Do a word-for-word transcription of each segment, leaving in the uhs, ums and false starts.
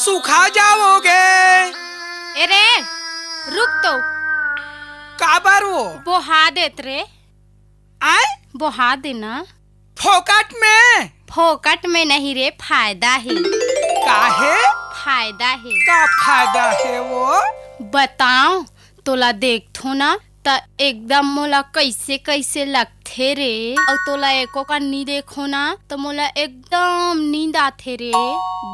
सुखा जाओगे। ए रे, रुक तो। काबर वो? बोहा देत रे। आय? बोहा देना। फोकट में? फोकट में नहीं रे, फायदा हे। काहे? फायदा हे। का फायदा हे वो? बताओ, तोला देखथो ना, त एकदम मोला कइसे कइसे लगथे रे। अउ तोला एको का नी देखो ना, त मोला एकदम नींद आथे रे।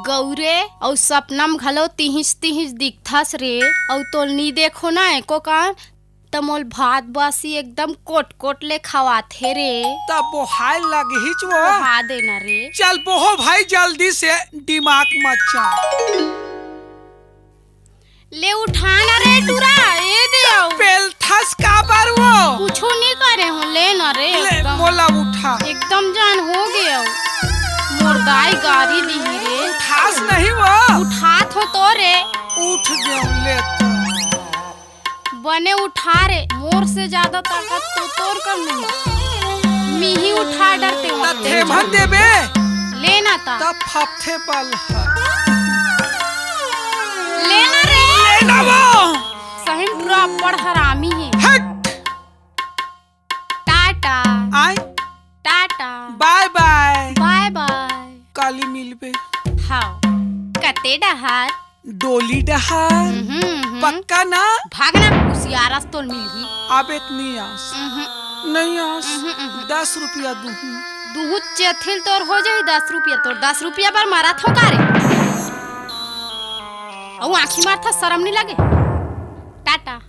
गौरे, अउ सपना म घलो तिहिस तिहिस दिखथस रे। अउ तोल नी देखो ना एको का, त मोल भात बासी एकदम कोट कोट ले खवाथे रे। त बोहाय लगहिच वो। बोहा देना रे। चल बोहो भाई, जल्दी से दिमाग मत चाट। ले उठा ना रे टुरा, ए दे आओ। पेलथस काबर वो? कुछो नी करे हो, ले ना रे, ले, एकदम, मोला उठा। एकदम जान हो गए हो। मोर दाई गारी दिही रे। उठास नहीं वो। उठात हो तो रे। उठ गए, ले तो। बने उठा रे, मोर से ज्यादा ताकत तो तोर कर नहीं। मीही उठा डरते हो। त थेमन देबे। लेना ता। त फपथे बल ह। लेना रे। लेना वो। सही में पूरा बड़ हरामी हे। हट। टाटा। आय। टाटा। बाय बाय। बाय बाय। काली मिलबे। हाँ। कते डहार? डोली डहार। हम्म, हम्म। पक्का ना? भागना, कुसियारस तोल मिलही। आबे त नहीं आस। हम्म। नहीं आस। हम्म, हम्म। दस रुपया दूहूं। दूहूं चेथिल तोर हो जाही दस रुपया। तोर दस रुपया बर मरत हो का रे? अउ आँखी मारथा, शरम नहीं लगे? टाटा।